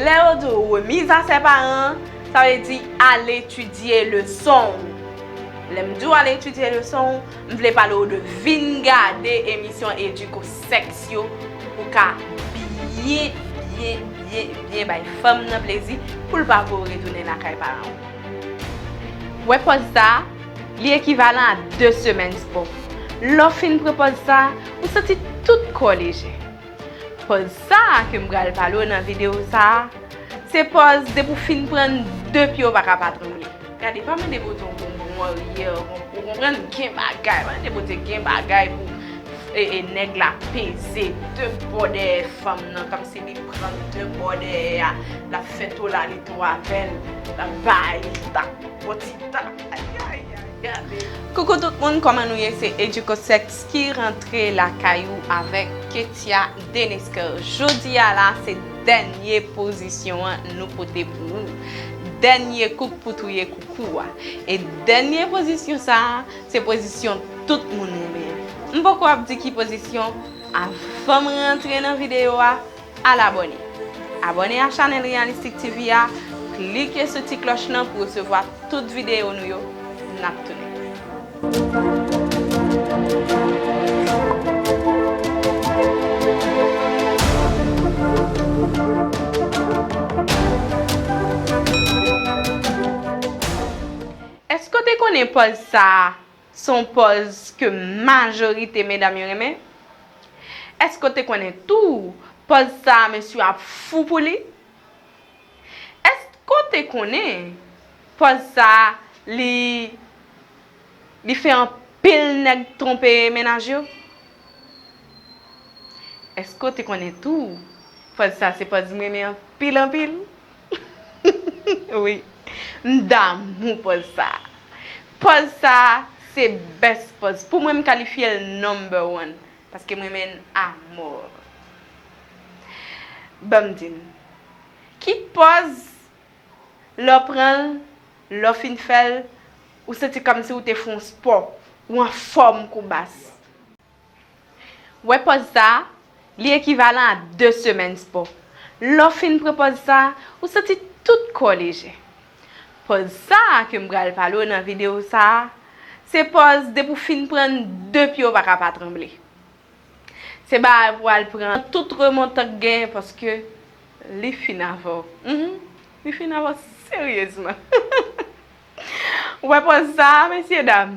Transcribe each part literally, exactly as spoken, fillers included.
Lè yo di w remiz a sè paran, sa vle di al etidye leson w. Lè m di w al etidye leson w, m vle pale w de vin gade emisyon Educoseks yo pou w ka byen, byen, byen, byen bay fanm nan plezi pou l pa voye w retounen lakay paran w. Wè pòz sa a, li ekivalan a de semèn spò. Lè w fin pran pòz sa a, ou santi tout kò w leje. Pòz sa a ke m pral pale w nan videyo sa a, se pòz depi w fin pran de pye w pa ka pa tranble. Gade, pa mande Bondye yon bon, bon aryè, ou konprann, gen bagay, pa mande Bondye gen bagay pou e, e, nèg la peze de bò dèyè fanm nan, kòmsi li pran de bò dèyè a, l ap fè tolalito avè l, l ap bay li ta, bon ti ta, ayayay, gade. Koukou tout moun, kòman nou ye? Se Educoseks ki rantre lakay ou avèk Ketia Denescar. Jodi a la, se dènye pozisyon an nou pote pou ou. Dènye kouk pou touye koukou a. E dènye pozisyon sa a, se pozisyon tout moun renmen an. M poko ap di ki pozisyon. Avan m rantre nan videyo a, al abòne. Abòne a chanèl Realistic T V a, klike sou ti klòch lan pou resevwa tout videyo nou yo. N ap tounen. Èske w te konnen pòz sa a se yon pòz ke majorite medam yo renmen? Èske w te konnen tou pòz sa a mesye yo ap fou pou li? Èske w te konnen pòz sa a li, li fè anpil nèg twonpe mennaj yo? Èske w te konnen tou pòz sa a se pòz m renmen anpil anpil? Wi, m damou pòz sa a. Pòz sa a se best pòz. Pou mwen, m kalifye l number one. Paske m renmen l amò. Ban m di n. Ki pòz lè w pran l, lè w fin fè l, ou santi kòmsi w te fè yon spò, ou anfòm kou bas? Wè pòz sa a, li ekivalan a de semèn spò. Lè w fin pran pòz sa a, ou santi tout kò w leje. Pòz sa a ke m pral pale w nan videyo sa a, se pòz depi w fin pran de pye w pa ka pa tranble. Se bagay pou w al pran tout remontan k genyen paske li fin avè w. Mhm. Li fin avè w seryezman. Wè pòz sa a, mesye dam.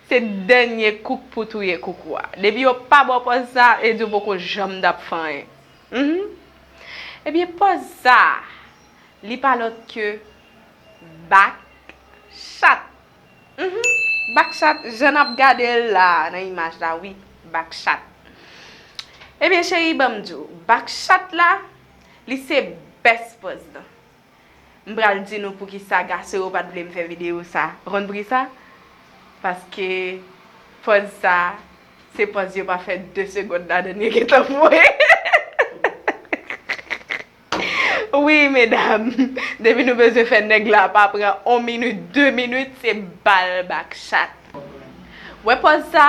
Se dènye kouk pou touye koukou a. Depi yo pa ba w pòz sa a, e di w poko janm t ap fè anyen. Mhm. Ebyen, pòz sa a, li pa lòt ke bak chat. Mhm. Bak chat, jan n ap gade l la nan imaj la, wi, bak chat. Ebyen, cheri, ban m di w, bak chat la, li se best pòz lan. M pral di nou poukisa gason yo pa t vle m fè videyo sa. Ou konn poukisa? Paske pòz sa, se pòz yo pa fè de segonn ladan l, yo gentan foure. Wi, medam. Depi nou bezwen fè nèg la pa pran on minit, de minit, se bal bak chat. Wè pòz sa,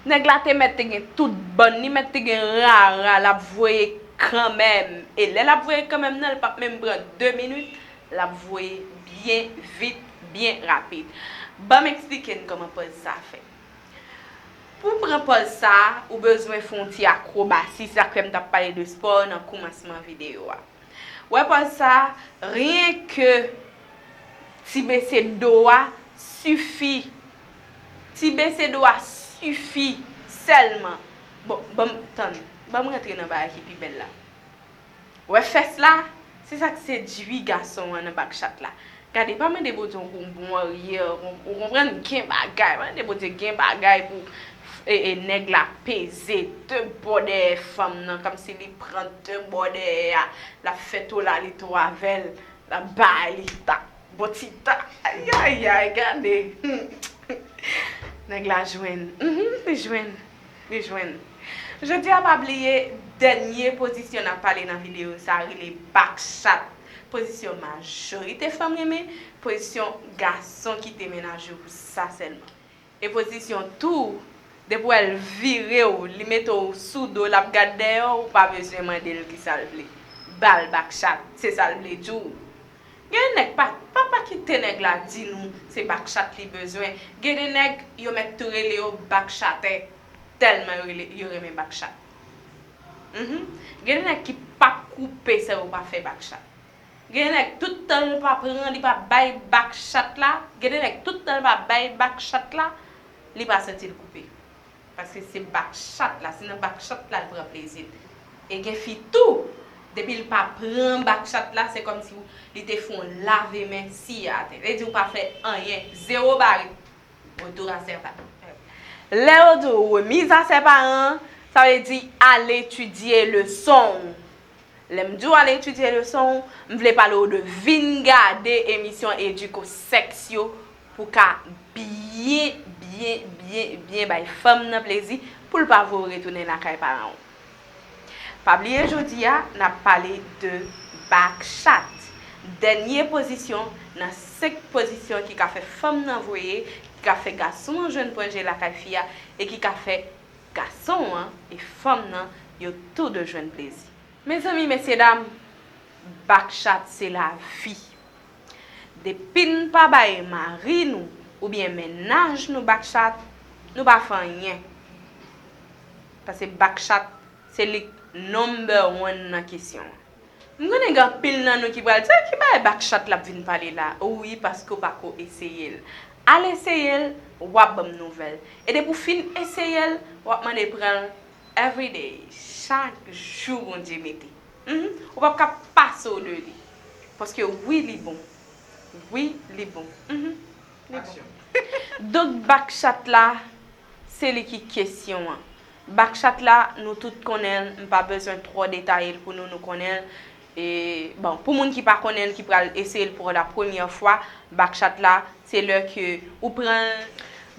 nèg la te mèt te gen tout bann, li mèt te gen rara, l ap voye kanmenm. E lè l ap voye kanmenm nan, li p ap menm pran de minit, l ap voye byen vit, byen rapid. Ban m eksplike n kòman pòz sa fèt. Pou w pran pòz sa, ou bezwen fè yon ti akwobasi, se sa k fè m t ap pale de spò nan koumansman videyo a. Wè pòz sa, ryen ke ti bese do a sifi. Ti bese do a sifi sèlman. Bon, ban m, tann, ban m rantre nan bagay ki pi bèl la. Wè fès la, se sa k sedui gason an nan bak chat la. Gade, pa mande Bondye yon bon aryè, ou konprann, gen bagay, pa mande Bondye gen bagay pou e, e, nèg la peze de bò dèyè fanm nan, kòmsi li pran de bò dèyè a, l ap fè tolalito avè l, l ap bay li ta, bon ti ta, ayayay, gade. Nèg la jwenn, mhm, li jwenn. Li jwenn. Jodi a, pa bliye, dènye pozisyon n ap pale nan videyo sa a rele bak chat. Pozisyon majorite fanm renmen, pozisyon gason kite mennaj yo pou sa sèlman. E pozisyon tou, depi w wè l vire w, li mete w sou do, l ap gad dèyè w, ou pa bezwen mande l kisa l vle. ba l bakchat, se sa l vle di w. Gen de nèg pa, pa, pa kite nèg la di nou se bakchat li bezwen. Gen de nèg yo mèt tou rele yo bakchatè, tèlman yo rele, yo renmen bakchat. Mhm. Gen de nèg ki p ap koupe san yo pa fè bakchat. Gen de nèg tout tan l pa pran, li pa bay bakchat la, gen de nèg tout tan l pa bay bakchat la, li pa santi l koupe. Paske se bakchat la, se nan bakchat la l pran plezi l. E gen fi tou, depi l pa pran bakchat la, se kòmsi li te fè yon lave men siye atè. Vle di ou pa fè anyen, zewo bare. Retour à sèpa. Lè yo di w remise à ses parents, sa vle di al etidye leson w. Lè m di w al etidye leson w, m vle pale w de vin gade emisyon Edikosèks yo pou w ka byen, byen, byen, byen bay fanm nan plezi pou l pa voye w retounen lakay paran w. Pa bliye jodi a, n ap pale de bakchat. Dènye pozisyon nan senk pozisyon ki ka fè fanm nan voye, ki ka fè gason an jwenn pran je lakay fi a e ki ka fè gason an e fanm nan yo tou de jwenn plezi. Mezanmi, mesyedam, bakchat se lavi. Depi n pa bay mari nou oubyen mennaj nou bakchat, nou pa fè anyen. Paske bakchat se li k number one nan kesyon an. M konnen gen anpil nan nou ki pral di, "Sa ki bagay bakchat l ap vin pale la?" Wi, paske w pa ko eseye l. Al eseye l, w ap ban m nouvèl. E depi w fin eseye l, w ap mande pran l everyday, chak jou Bondye mete. Mhm. Ou p ap ka pase w de li. Paske wi, li bon. Wi, li bon. Mhm. Li bon. Donk, bakchat la, se li ki kesyon an. Bakchat la, nou tout konnen l, m pa bezwen twò detaye l pou nou, nou konnen l. E, bon, pou moun ki pa konnen l, ki pral eseye l pou la premyè fwa, bakchat la, se lè ke ou pran l.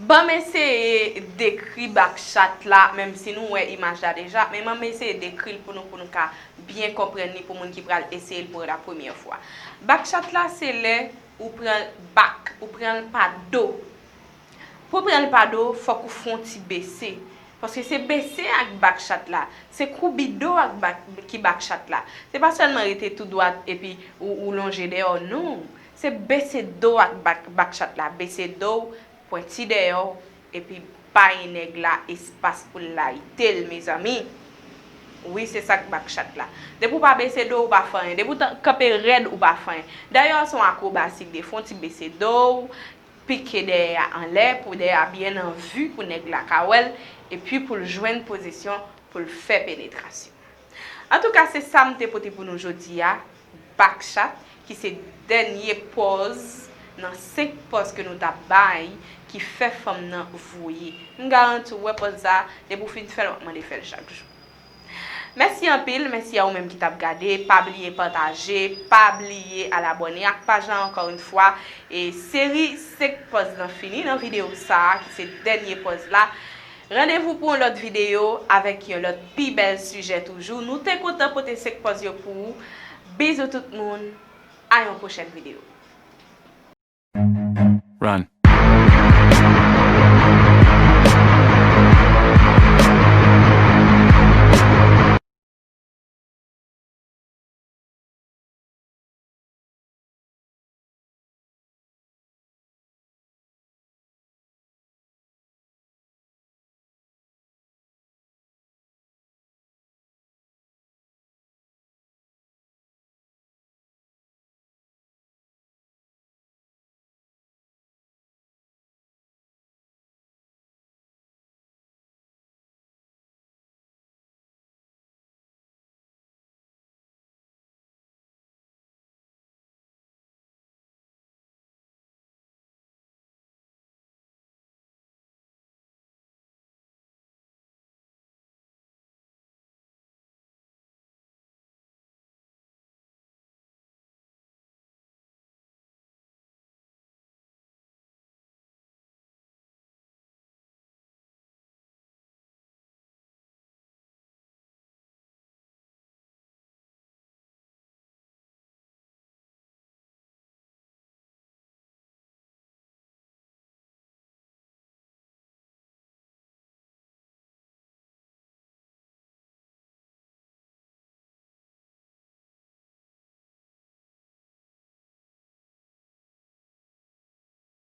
Ban m eseye dekri bakchat la, menm si nou wè imaj la deja, men ban m eseye dekri l pou nou, pou nou ka byen konprann li pou moun ki pral eseye l pou la premyè fwa. Bakchat la, se lè ou pran bak, ou pran l pa do. Pou pran l pa do, fòk ou fè yon ti bese. Paske se bese ak bakchat la, se koubi do ak bak, ki bakchat la. Se pa sèlman rete tou dwat epi ou, ou lonje dèyè w, non. Se bese do ak bak, bakchat la, bese do w, pwenti dèyè w, epi bay nèg la espas pou l layite l, mezanmi. Wi, se sa k bakchat la. Depi w pa bese do w, ou pa fè anyen. Depi w ta, kanpe rèd, ou pa fè anyen. Dayè, se yon akwobasi l ye, fè yon ti bese do w, pike dèyè a anlè, pou dèyè a byen an vi, pou nèg la ka wè l, epi pou l jwenn pozisyon pou l fè penetrasyon. Antouka, se sa m te pote pou nou jodi a, bakchat, ki se dènye pòz nan senk pòz ke nou t ap bay, ki fè fanm nan voye. M garanti w wè pòz sa, depi w fin fè l, w ap mande fè l chak jou. Mèsi anpil, mèsi a ou menm ki t ap gade, pa bliye pataje, pa bliye al abòne ak paj la ankò yon fwa. E seri senk pòz lan fini nan videyo sa a, ki se dènye pòz la. Randevou pou yon lòt videyo avèk yon lòt pi bèl sijè toujou. Nou te kontan pote senk pòz yo pou ou. Bizou tout moun, a yon pwochèn videyo. Run.